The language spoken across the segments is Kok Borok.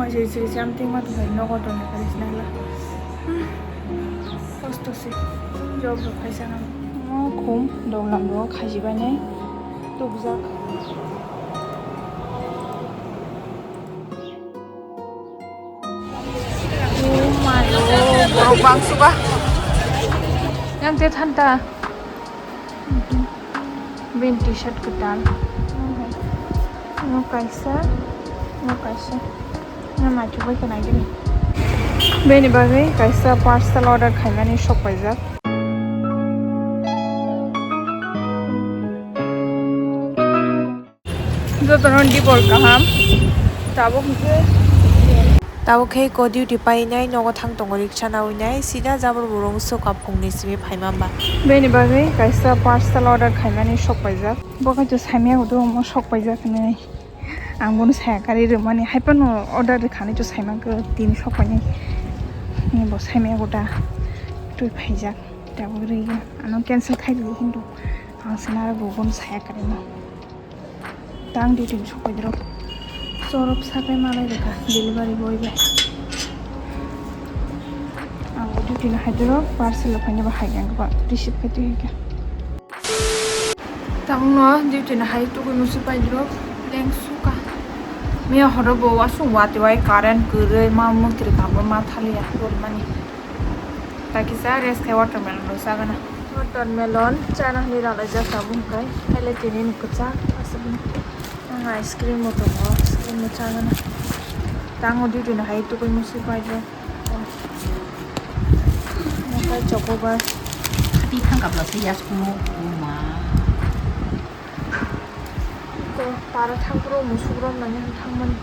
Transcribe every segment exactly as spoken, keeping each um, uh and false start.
Jiri jiri jam tingma tongkha nogo tongkha kari sinala. Kosto se job rok khaisa nang. Mo khum doglam rok khajibainai tubjak. Oh my God, borok bangsuba. Yang te thanta. Bini t-shirt kwtal. Omo kaisa, omo kaisa. Omo naithok bai khe naigini. Bini bagwi kaisa parcel order khaimani sok paijak. Jotono dibor kaham. Tabuk hwnkhe. Tabuk khe ko duty painai nogo thang tongo riksa nawinai sida jabor burung sokha phungni simi phaima ba. Bini bagwi kaisa parcel order khaimani sok paijak. Bo kaitu saimya hudu omo sok paijak hinwi. Ang bono saya kari rwmani hai phano order rwkhani to saimang khe tini sok painai. Ni bo saimya huda twi phaijak. Tabuk rwgwi ano cancel khai rwdi hintu ang sana bo bono saya karima. Tang duty ni sokoi drop. Chorop sakai malai rwkha delivery boy bai. Ang duty no hai drop parcel rok phai ba hai ang ba receive khai twi hwnkha. Tang no duty no hai tugui musi pai drop leng suka. Miya horo bo wasung wati wai current kwrwi ma mutri kabo ma thaliya gol mani. Takisa rest khai watermelon rok chagana. Watermelon chana hinwi ralaijak tabuk hwnkhe. Haile tini ni kwchak aswk no. Ang ice cream bo tongo, ice cream bo chagana. Tango duty no hai tugui musi paijak. Mokai chocobar. Khati thang kapla se yasku mo ma. Ko para thangpro musuk rom nani thangmani.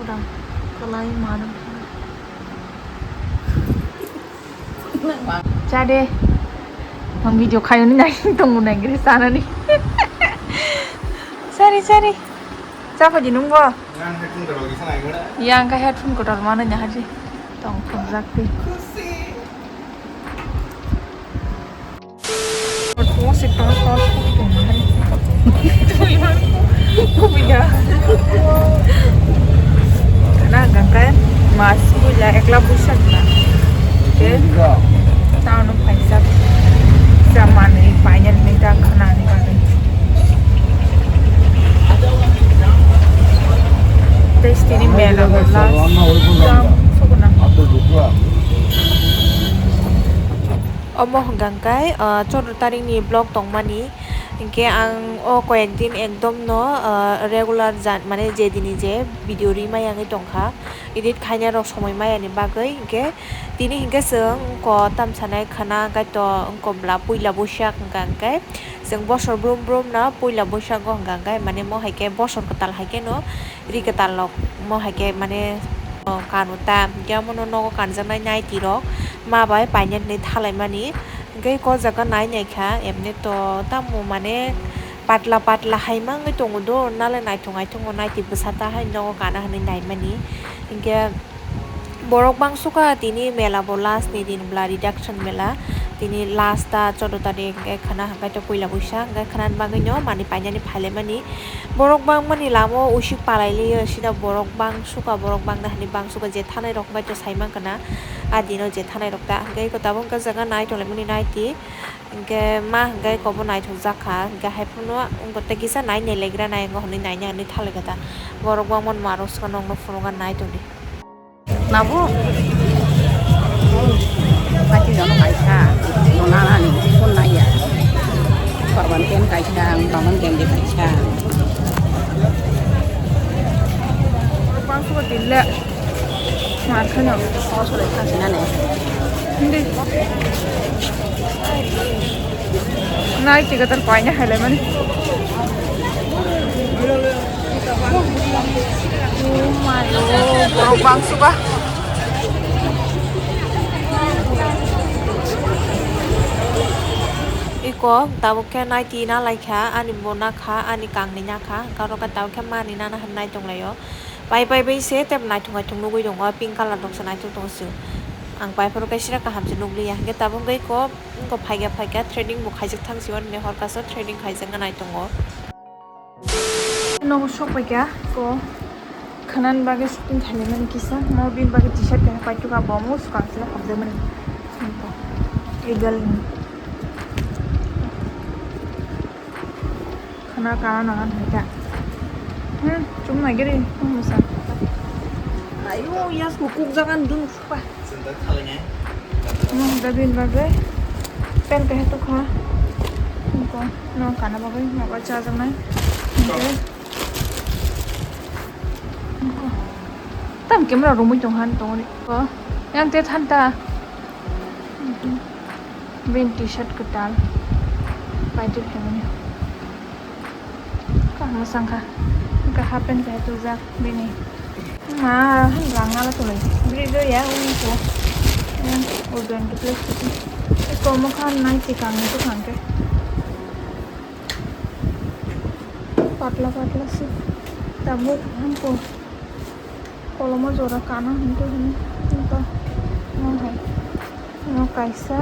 Orang kalai manam. Chade. Ang video khayoni nai tongo nai gre sanani. Sari sari. Chapa di nungbo. Yang ka headphone kotor mana nya haji. Tong tong jakti. Khana hwnkha khe mas puila ekla buisak na. Khe town o phaijak. Sa manwi painani ta khana ni bagwi. Tei stini mela bo last jam sokna. Omo hwnkha khe, ah, choudo tarikni vlog tongmani, hinkhe ang o koyek din ekdom no, ah, regular ja-, mane je dini je video ri maya wngwi tongkha, edit khaina rok somoi maya ni bagwi, hinkhe tini hinkhe chwng wngkha tamsa nai khwna, kaitor wngkha bwla puila buisak hwnkha hinkhe chwng bosor brum brum no puila buisago hwnkha hinkhe mane mo hai khe bosor kwtal hai khe no. Ri kwtal rok mo hai khe mane, o, kanu ta, hinkhe omono nogo kanjaknai naiti rok ma bai painani hinwi thalaimani. Hinkhe o jaga nai naikha, emni to tamo mane patla patla hai ma wngwi tongo do, nale naithok naithok no naiti bwsa ta hai nogo kana hinwi naimani. Hinkhe borok bangsuka tini mela bo last ni din bwla reduction mela, tini last ta choudo tarik hinkhe khwna hinkhe to puila buisak hinkhe khwnani bagwi no manwi painani phailaimani. Borok bangmani lama o usik palai liya, sida borok bangsuka, borok bangna hinwi bangsuka je thanai rok bai to sai mankha na, a dino je thanai rok ta. Hinkhe eko tabuk hinkhe jaga nai tonglaimani naiti, hinkhe ma hinkhe eko bo naithok jak kha, hinkhe hai phano wngkha tei kisa nai nailaikra nai hinwi naina hinwi thalaikha ta. Borok bangmani ma rok swkang nokno phunukna nai tongdi. Nabo. Pati jono kaisa. Nona nani. Kon naya. Korban ken kaisa. Korban ken de kaisa. Bangsuka tilla. Mar khano. Osole khasi nane. Hindi. Nai tiga tar paina hele mani. Oh my God, borok bangsuba. Iko tabuk khe naiti na laikha, ani bo nakha, ani kangni nakha, hwnkhe oro khe tabuk khe mani nana hinwi nai tonglaio. Pai pai bai se tei naithok naithok nugwi tongo, pink colour rok se naithok tongo se. Ang pai phuru kaisa kaham se nukliya, hwnkhe tabuk khe iko, iko phaikha phaikha threading bo khaijak thang se, ani hor kaisa threading khaijak nai tongo. Nogo sok paikha ko. Khana ni bagwi shopping khaimani kisa, mo bini bagwi t-shirt kaisa paithuka, bo mo swkang se hamjakmani. Eagle ni. Khana kana nangan hai ta. Hmm, chum nai giri, hmm, sa. Ayo, yas ko kuk jagan dun supa. Mo da bini bagwi. Pen kaisa tukha. Ko, no kana bagwi, mo ba cha jang nai. Okay. Tam camera romwi tong han tong ri ko. Yang te than ta. Bin t-shirt kwtal. Paitwi phaimani. Kaham mwsang kha. Ka half pant kaisa tubujak bini. Ma, rang ala tongwi. Bini do ya, uni ko. Yang, urban to place to. Ko mo khan nai tikang to khan ke. Patla patla se tabuk hamko kolomo jora kana hintu hini hintu mo hai mo kaisa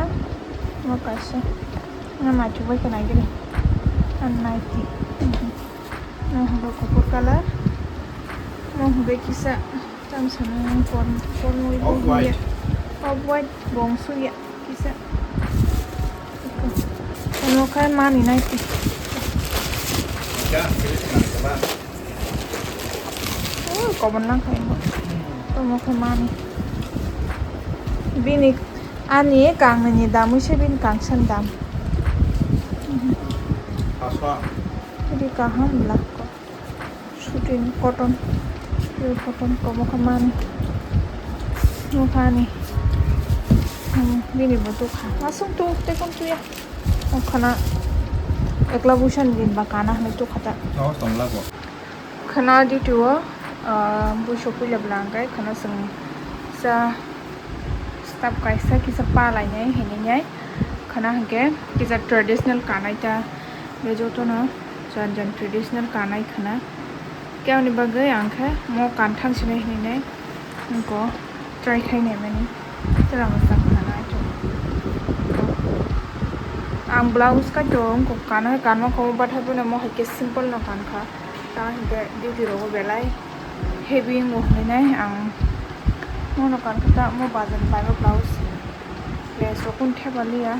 mo kaisa mo naithok bai khe naigiri ang naiti mo hwnba kuphur colour mo hwnba kisa tamsani kormo kormo off white bongsu ya. Kisa. Ano khe mani nai ti. Oh, kobon lang khe bo. Tomo khe mani. Bini ani kang ni dam se bini kang sen dam. Ri kaham black ko. Sutin cotton, pure cotton, komo khe mani. Nokha ani. Hmm, bini bo tukha. Aswk tu, tei kon tuya. Okhana ekla busan din ba kana hwnwi tukha ta. Awas tong lago. Khana duty o, ah, buisok puila bwla hwnkhe khana chwng sa staff kaisa kisa pa lainai hinwi nai. Khana hwnkhe kisa traditional kanai ta. Be jotono jan jan traditional kanai khwna. Khe aboni bagwi ang khe mo kan thang sini hinwi nai wngkha try khai naimani. Chwla mwchang khwna nai chwng. Ang blouse kai to wngkha kan hai kanma khe bathai phano mo hai khe simple no kan kha. Ta hinkhe duty rogo belai heavy wngo hinwi nai ang mono kan kha ta mo bazar ni bai o blouse. Lace rok kun thepa liya.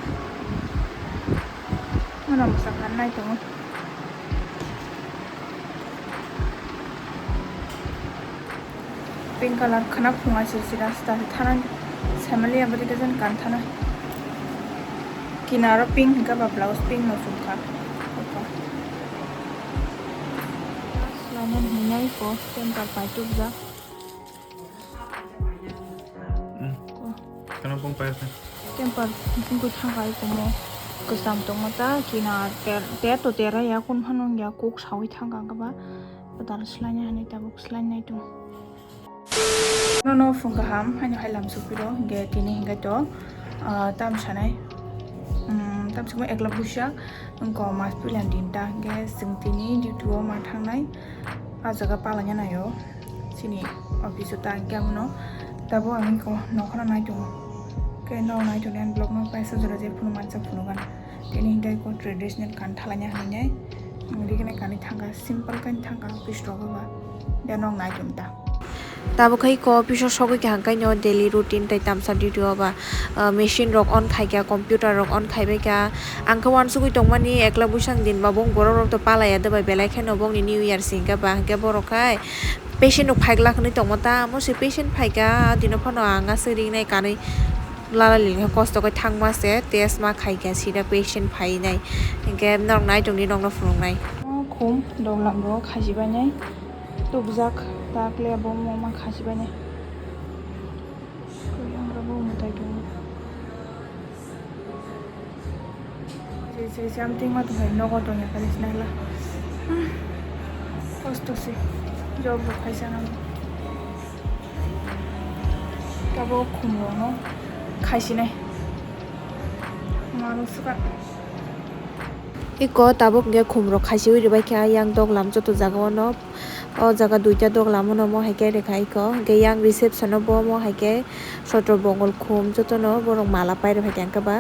Ano mwchang kan nai tongo. Pink colour khwna phunga se sida sida se thana saimanliya bwtwi khe kan thana. Kinaro pink hwnkhe ba blouse pink no chumkha. Laina hinai ko temper pai tubjak. Ko. Khwna phung pai kha. Temper bungkui thangkai komo kwcham tongma ta kinar ter ter to tera ya kun phano ya kuk sawi thangka kaba kwtal swlaina hinwi tabuk swlainai tongo. Nono phung kaham haino hai lam sukpiro hingke tini hingke to, ah, tam sanai, um, tam sukma ekla busa wngko mas puilan din ta hingke chwng tini duty o ma thangnai. Ah jaga palaina naio chini office o ta hingke abono tabuk ang iko nokhorno nai tongo. Khe nok nai tongni ang vlog no kaisa jora je phunu mansa phunukgan. Tini hingke iko traditional kan thalaina hinwi nai. Ang riknai kanwi thangkha, simple khe thangkha office rogo ba. De nok nai tong ta. Tabuk khe iko office o sogwi kaham khe no daily routine tei tamsa duty o ba. Ah, machine rok on khai kha, computer rok on khai bai kha. Ang khe uansugui tongmani ekla buisang din ba bong borok rok to palai ya de bai belai kheno bongni new year se hingke ba hingke borok khai patient rok phai glak hinui tongma ta amo se patient phai kha dino phano ang aswk ringnai kanui lala lini khe kosto khe thangma se test ma khai kha sida patient phai nai hingke norok nai tongdi norok no phunuk nai. Khum doglam rok khachi bai nai tubujak ta kle bo ma khachi bai nai. Kuyang rok bo mwtai tongo. Siri siri samting ma tongphai nogo tongya khe sina hwla. Hmm. Kosto se. Job rok khaisa nang. Tabuk khum rok no khaisinai. Maro suka. Iko tabuk hingke khum rok khaisiui ribai kha yang doglam joto jaga o no. O jaga duita doglam o no mo hai khe rikha iko hingke yang reception o bo mo hai khe sotro bongol khum joto no borok mala pai rwphai kha hingke ba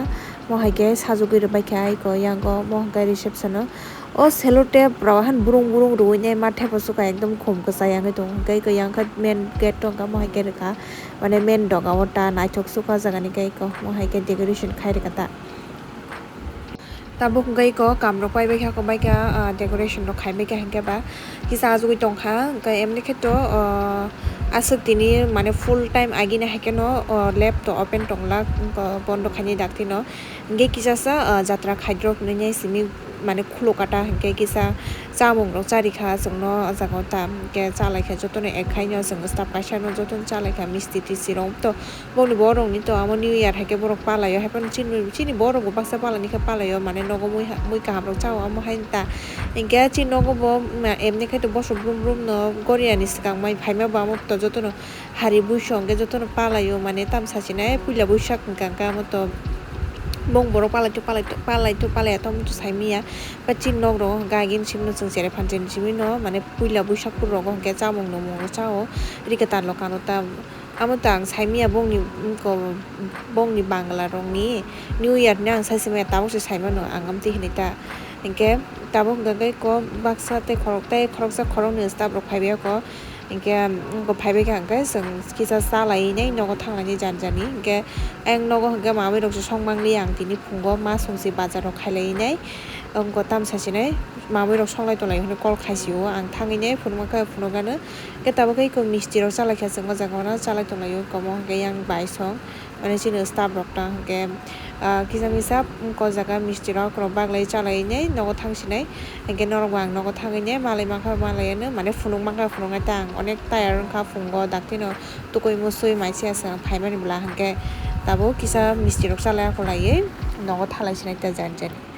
mo hai khe sajagwi rwbai kha iko yang o mo hingke reception o O sellotape rok han burung burung rwui nai ma thepa sukha ekdom khum kwchai yangwi tongo. Hwnkhe khe yang khe main gate tongkha, omo hai khe rwkha. Mane main doga o ta naithok sukha o jaga ni khe eko, omo hai khe decoration khai rwkha ta. Tabuk hwnkhe eko kam rok pai bai kha, bai kha, ah, decoration rok khai bai kha, hwnkhe ba kisa achugui tongkha. Hwnkhe emni khe to, ah, aswk tini mane full time agini hai kheno, ah, lab to open tongla, bondo khainai dakti no. Hwnkhe kisa sa, ah, jatra khaidrop hinwi simi mane khuluk kata, hwnkhe kisa chamung rok charikha chwngno o jaga o ta, hwnkhe chalaikha jotono ekhaino chwng staff kaisa no jotono chalaikha misti tisti rok to boni borok ni to amo new year hai khe borok palaio, haiphano chini, chini borok bo baksa palaini khe palaio, mane nogo mui ha-, mui kaham rok chao amo hai ta, hwnkhe chini nogo bo emni khe to bosok brum brum no goria ni swkang mai phaima bo amo to jotono. Hari buiso hwnkhe jotono palaio, mane tamo sasinai puila buisak hwnkha hwnkhe amo to bong borok palai to palai to palai to palai to amo to saimanya. Ba chini nok rogo hwnkhe agini simi no chwng cherai phan cherai simi no mane puila buisak phuru rogo hwnkhe chamung nungmung no chao ri kwtal rok ano ta amo to ang saimanya bongni bongni bangla rokni new year ni ang sai simanya tabuk se saimano ang amtwi hinwi ta hwnkhe tabuk hwnkhe ko baksa tei khorok tei khoroksa khoroknwi staff rok phaibai kho. Hwnkhe, um, wngkha phaibai kha hwnkhe chwng kisa cha lainai nogo thang lainai jani jani. Hwnkhe ayang nogo hwnkhe mamai rok se song mangliya ang tini phungo ma songsi bazar rok khai lainai. Wngkha tamo sasinai mamai rok songlai tonglaio hinwi call khaisio ang thangwi nai phunukma khe phunukgano. Hwnkhe tabuk khe eko misti rok cha laikha chwng o jaga o no cha lai tonglaio wngkha omo hwnkhe yang bai song. Mane chini staff rok ta hwnkhe, ah, kisa misa ko jaga misti rok rok baglai chalai nai nogo thang sinai. Hwnkhe norok bo ang nogo thangwi nai malai mankha malai ano mane phunuk mankha phunuknai ta ang onek tayar wngkha phungo dakti no tukui musui mai se aswk phaimani bwla hwnkhe tabuk kisa misti rok chalai akulaiwi nogo thalai sinai ta jani jani.